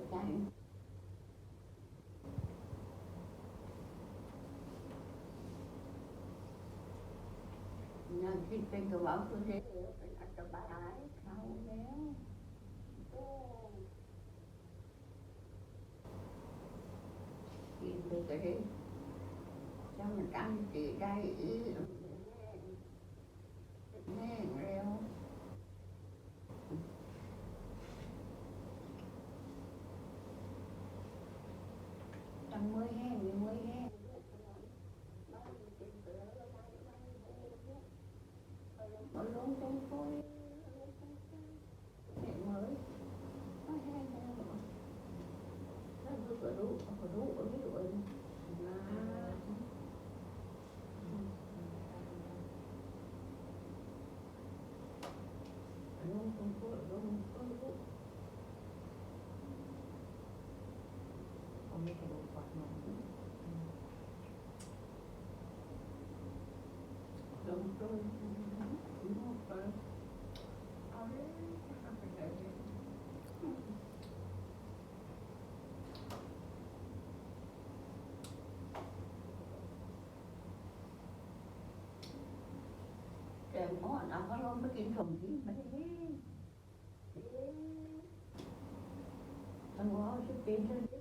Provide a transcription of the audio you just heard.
ໃຈ ຍັງຄິດເປັນກະເວົ້າຄືເດ ເປັນອັນຕະບາຍເຂົາແລ້ວ. ໂອ້ ກິນໄປກະເດ້ ຈະມາຕັ້ງສະຕິໄດ້ອີກ. ແຫ້ງແລ້ວ ທັງເມື່ອຍແຮງ ເມື່ອຍແຮງ ເອົາລົງຕົງໂຕຍ ເອົາລົງຕົງໂຕຍ. ເຫັນເມີຍ ມາແຮງແລ້ວ ແລ້ວກະດຸ ກະດຸ ເອົາໄວ້ດູ ນາ ອາລົມຄົນໂພດ ອາລົມຄົນລຸກ ເຂົາມີກະດູກຟັດເນາະ. ແກງອ່ອນ ເອົາຂະໜົມໄປກິນ ສົ້ມກິນ ມັນແຮງ ເອີ ທັງເວົ້າຊິເປັນ